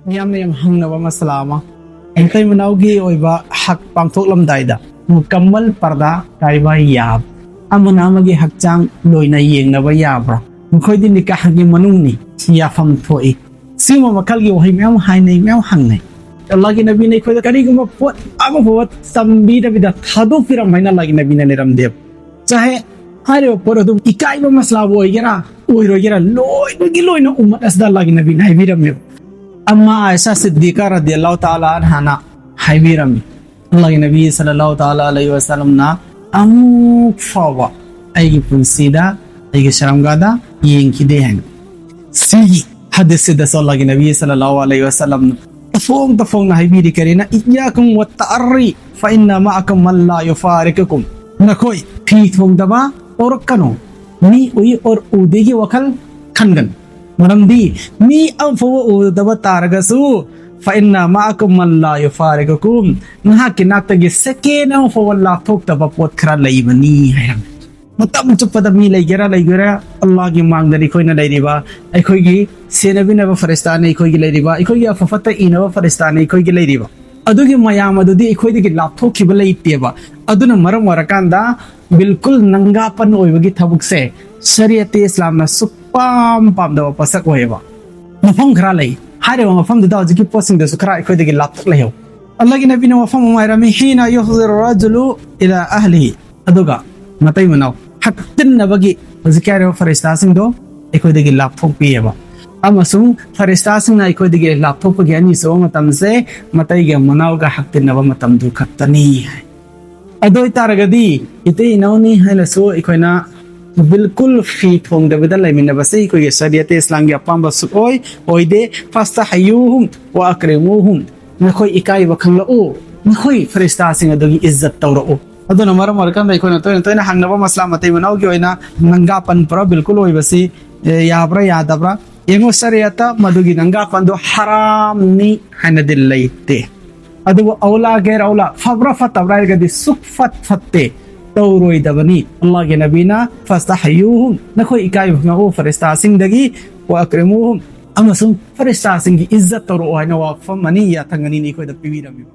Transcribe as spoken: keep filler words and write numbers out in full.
ꯃꯤꯌꯥꯝꯅ ꯌꯥꯝ ꯍꯪꯅꯕ ꯃꯁꯂꯥ ꯑꯃ, ꯃꯇꯩ ꯃꯅꯥꯎꯒꯤ ꯑꯣꯏꯕ ꯍꯛ ꯄꯥꯡꯊꯣꯛꯂꯝꯗꯥꯏꯗ ꯃꯨꯀꯝꯃꯜ ꯄꯔꯗꯥ ꯀꯥꯏꯕ ꯌꯥꯕ, ꯑꯃꯅ ꯑꯃꯒꯤ ꯍꯛꯆꯥꯡ ꯂꯣꯏꯅ ꯌꯦꯡꯅꯕ ꯌꯥꯕ꯭ꯔꯥ? ꯃꯈꯣꯏꯗꯤ ꯅꯤꯀꯥꯍꯒꯤ ꯃꯅꯨꯡꯅꯤ, ꯌꯥꯐꯝ ꯊꯣꯛꯏ꯫ ꯁꯤꯒꯨꯝꯕ ꯃꯈꯜꯒꯤ ꯋꯥꯍꯩ ꯃꯌꯥꯝ ꯍꯥꯏꯅꯩ, ꯃꯌꯥꯝ ꯍꯪꯅꯩ꯫ ꯑꯜꯂꯥꯍꯒꯤ ꯅꯕꯤꯅ ꯑꯩꯈꯣꯏꯗ ꯀꯔꯤꯒꯨꯝꯕ ꯄꯣꯠ ꯑꯃꯐꯥꯎꯕ ꯇꯝꯕꯤꯗꯕꯤꯗ ꯊꯥꯗꯣꯛꯄꯤꯔꯝ ꯍꯥꯏꯅ ꯑꯜꯂꯥꯍꯒꯤ ꯅꯕꯤꯅ ꯂꯩꯔꯝꯗꯦꯕ꯫ ꯆꯥꯍꯦ ꯍꯥꯏꯔꯤꯕ ꯄꯣꯠ ꯑꯗꯨ ꯏꯀꯥꯏꯕ ꯃꯁꯂꯥꯕꯨ ꯑꯣꯏꯒꯦꯔꯥ ꯑꯣꯏꯔꯣꯏꯒꯦꯔꯥ, ꯂꯣꯏꯅꯒꯤ ꯂꯣꯏꯅ ꯎꯝꯃꯠ ꯑꯁꯤꯗ ꯑꯜꯂꯥꯍꯒꯤ ꯅꯕꯤꯅ ꯍꯥꯏꯕꯤꯔꯝꯃꯦꯕ꯫ ꯑꯃ ꯑꯥꯏꯁꯥ ꯁꯤꯗꯤꯀꯥ ꯔꯗꯤꯌꯜꯂꯥꯍꯨ ꯇꯥꯂꯥ ꯑꯟꯍꯥꯅ ꯍꯥꯏꯕꯤꯔꯝꯃꯤ, ꯑꯜꯂꯥꯍꯒꯤ ꯅꯕꯤ ꯁꯜꯂꯜꯂꯥꯍꯨ ꯇꯥꯂꯥ ꯑꯂꯩꯍꯤ ꯋꯁꯜꯂꯝꯅ ꯑꯃꯨꯛ ꯐꯥꯎꯕ ꯑꯩꯒꯤ ꯄꯨꯟꯁꯤꯗ, ꯑꯩꯒꯤ ꯁꯔꯝꯒꯥꯗ ꯌꯦꯡꯈꯤꯗꯦ ꯍꯥꯏꯅ꯫ ꯁꯤꯒꯤ ꯍꯗꯤꯁꯁꯤꯗꯁꯨ ꯑꯜꯂꯥꯍꯒꯤ ꯅꯕꯤ ꯁꯜꯂꯜꯂꯥꯍꯨ ꯑꯂꯩꯍꯤ ꯋꯁꯜꯂꯝꯅ ꯇꯐꯣꯡ ꯇꯐꯣꯡꯅ ꯍꯥꯏꯕꯤꯔꯤ ꯀꯔꯤꯅ, "ꯏꯌꯥꯀꯨꯝ ꯋꯠ ꯇꯥꯔꯔꯤ ꯐ ꯏꯟꯅ ꯃꯥꯑꯀꯨꯝ ꯃꯜ ꯂꯥ ꯌꯨꯐꯥꯔꯤꯀꯨꯀꯨꯝ"꯫ ꯅꯈꯣꯏ ꯐꯤ ꯊꯣꯡꯗꯕ ꯇꯧꯔꯛꯀꯅꯨ꯫ ꯃꯤ ꯎꯏ ꯑꯣꯔ ꯎꯗꯦꯒꯤ ꯋꯥꯈꯜ ꯈꯟꯒꯅꯨ꯫ ꯃꯔꯝꯗꯤ ꯃꯤ ꯑꯃꯐꯥꯎꯕ ꯎꯗꯕ ꯇꯥꯔꯒꯁꯨ, "ꯐ ꯏꯟꯅ ꯃꯥꯑꯀꯨꯝ ꯃꯜ ꯂꯥ ꯌꯨꯐꯥꯔꯤꯀꯨꯀꯨꯝ", ꯅꯍꯥꯛꯀꯤ ꯅꯥꯛꯇꯒꯤ ꯁꯦꯀꯦꯟ ꯑꯃꯐꯥꯎꯕ ꯂꯥꯞꯊꯣꯛꯇꯕ ꯄꯣꯠ ꯈꯔ ꯂꯩꯕꯅꯤ ꯍꯥꯏꯔꯝꯃꯤ꯫ ꯃꯇꯝ ꯆꯨꯞꯄꯗ ꯃꯤ ꯂꯩꯒꯦꯔꯥ ꯂꯩꯒꯦꯔꯥ, ꯑꯜꯂꯥꯍꯒꯤ ꯃꯥꯡꯗꯅꯤ ꯑꯩꯈꯣꯏꯅ ꯂꯩꯔꯤꯕ, ꯑꯩꯈꯣꯏꯒꯤ ꯁꯦꯟꯅꯕꯤꯅꯕ ꯐꯔꯤꯁꯇꯥꯅꯤ ꯑꯩꯈꯣꯏꯒꯤ ꯂꯩꯔꯤꯕ, ꯑꯩꯈꯣꯏꯒꯤ ꯑꯐ ꯐꯠꯇ ꯏꯅꯕ ꯐꯔꯤꯁꯇꯥꯅꯤ ꯑꯩꯈꯣꯏꯒꯤ ꯂꯩꯔꯤꯕ꯫ ꯑꯗꯨꯒꯤ ꯃꯌꯥꯝ ꯑꯗꯨꯗꯤ ꯑꯩꯈꯣꯏꯗꯒꯤ ꯂꯥꯞꯊꯣꯛꯈꯤꯕ ꯂꯩꯇꯦꯕ꯫ ꯑꯗꯨꯅ ꯃꯔꯝ ꯑꯣꯏꯔꯀꯥꯟꯗ ꯕꯤꯜꯀꯨꯜ ꯅꯪꯒꯥꯄꯟ ꯑꯣꯏꯕꯒꯤ ꯊꯕꯛꯁꯦ ꯁꯔꯤꯌꯠꯇꯤ ꯏꯁꯂꯥꯝꯅ ꯁꯨꯛꯄꯥꯝ ꯄꯥꯝꯗꯕ ꯄꯣꯠꯁꯛ ꯑꯣꯏꯌꯦꯕ꯫ ꯃꯐꯝ ꯈꯔ ꯂꯩ, ꯍꯥꯏꯔꯤꯕ ꯃꯐꯝꯗꯨꯗ ꯍꯧꯖꯤꯛꯀꯤ ꯄꯣꯠꯁꯤꯡꯗꯨꯁꯨ ꯈꯔ ꯑꯩꯈꯣꯏꯗꯒꯤ ꯂꯥꯞꯊꯣꯛ ꯂꯩꯍꯧ꯫ ꯑꯜꯂꯥꯍꯒꯤ ꯅꯕꯤꯅ ꯋꯥꯐꯝ ꯑꯃ ꯍꯥꯏꯔꯝꯃꯤ, "ꯍꯤꯅ ꯌꯨꯍꯖꯤꯔ ꯔꯖꯨꯂꯨ ꯏꯂꯥ ꯑꯍꯂꯤꯍꯤ", ꯑꯗꯨꯒ ꯃꯇꯩ ꯃꯅꯥꯎ ꯍꯛꯇꯤꯟꯅꯕꯒꯤ ꯍꯧꯖꯤꯛꯀꯤ ꯍꯥꯏꯔꯤꯕ ꯐꯔꯤꯁꯇꯥꯁꯤꯡꯗꯣ ꯑꯩꯈꯣꯏꯗꯒꯤ ꯂꯥꯞꯊꯣꯛꯄꯤꯑꯕ꯫ ꯑꯃꯁꯨꯡ ꯐꯔꯤꯁꯇꯥꯁꯤꯡꯅ ꯑꯩꯈꯣꯏꯗꯒꯤ ꯂꯥꯞꯊꯣꯛꯄꯒꯤ ꯑꯅꯤꯁꯨꯕ ꯃꯇꯝꯁꯦ ꯃꯇꯩꯒ ꯃꯅꯥꯎꯒ ꯍꯛꯇꯤꯟꯅꯕ ꯃꯇꯝꯗꯨ ꯈꯛꯇꯅꯤ ꯍꯥꯏ꯫ ꯑꯗꯨ ꯑꯣꯏꯇꯥꯔꯒꯗꯤ ꯏꯇꯩ ꯏꯅꯥꯎꯅꯤ ꯍꯥꯏꯅꯁꯨ ꯑꯩꯈꯣꯏꯅ ꯕꯤꯜꯀꯨꯜ ꯐꯤ ꯊꯣꯡꯗꯕꯤꯗ ꯂꯩꯃꯤꯟꯅꯕꯁꯦ ꯑꯩꯈꯣꯏꯒꯤ ꯁꯔꯤꯌꯠꯇ ꯏꯁꯂꯥꯝꯒꯤ ꯑꯄꯥꯝꯕ ꯁꯨꯛꯑꯣꯏ, ꯑꯣꯏꯗꯦ꯫ "ꯐꯥꯁꯇꯍꯌꯨꯍꯨꯝ ꯋꯥ ꯑꯀ꯭ꯔꯤꯃꯨꯍꯨꯝ", ꯅꯈꯣꯏ ꯏꯀꯥꯏꯕ ꯈꯪꯂꯛꯎ, ꯅꯈꯣꯏ ꯐꯔꯤꯁꯇꯥꯁꯤꯡ ꯑꯗꯨꯒꯤ ꯏꯖꯠ ꯇꯧꯔꯛꯎ꯫ ꯑꯗꯨꯅ ꯃꯔꯝ ꯑꯣꯏꯔꯀꯥꯟꯗ ꯑꯩꯈꯣꯏꯅ ꯇꯣꯏꯅ ꯇꯣꯏꯅ ꯍꯪꯅꯕ ꯃꯁꯂꯥ ꯃꯇꯩ ꯃꯅꯥꯎꯒꯤ ꯑꯣꯏꯅ ꯅꯪꯒꯥꯄꯟ ꯄꯨꯔꯥ ꯕꯤꯜꯀꯨꯜ ꯑꯣꯏꯕꯁꯤ, ꯑꯦ, ꯌꯥꯕ꯭ꯔꯥ ꯌꯥꯗꯕ꯭ꯔꯥ? ꯌꯦꯡꯉꯨ, ꯁꯔꯤꯌꯠꯇ ꯃꯗꯨꯒꯤ ꯅꯪꯒꯥꯄꯟꯗꯣ ꯍꯔꯥꯝꯅꯤ ꯍꯥꯏꯅꯗꯤ ꯂꯩꯇꯦ꯫ ꯑꯗꯨꯕꯨ ꯑꯧꯂꯥ ꯒꯩꯔ ꯑꯧꯂꯥ, ꯐꯕ꯭ꯔꯥ ꯐꯠꯇꯕ꯭ꯔꯥ ꯍꯥꯏꯔꯒꯗꯤ ꯁꯨꯛ ꯐꯠ ꯐꯠꯇꯦ, ꯇꯧꯔꯣꯏꯗꯕꯅꯤ꯫ ꯑꯜꯂꯥꯍꯒꯤ ꯅꯕꯤꯅ "ꯐꯥꯁꯇꯍꯌꯨꯍꯨꯝ", ꯅꯈꯣꯏ ꯏꯀꯥꯏꯕ ꯈꯪꯉꯛꯎ ꯐꯔꯤꯁꯇꯥꯁꯤꯡꯗꯒꯤ, "ꯋꯥ ꯑꯀ꯭ꯔꯤꯃꯨꯍꯨꯝ", ꯑꯃꯁꯨꯡ ꯐꯔꯤꯁꯇꯥꯁꯤꯡꯒꯤ ꯏꯖꯠ ꯇꯧꯔꯛꯑꯣ ꯍꯥꯏꯅ ꯋꯥꯐꯝ ꯑꯅꯤ, ꯌꯥꯊꯪ ꯑꯅꯤꯅꯤ ꯑꯩꯈꯣꯏꯗ ꯄꯤꯕꯤꯔꯝꯃꯤꯕ꯫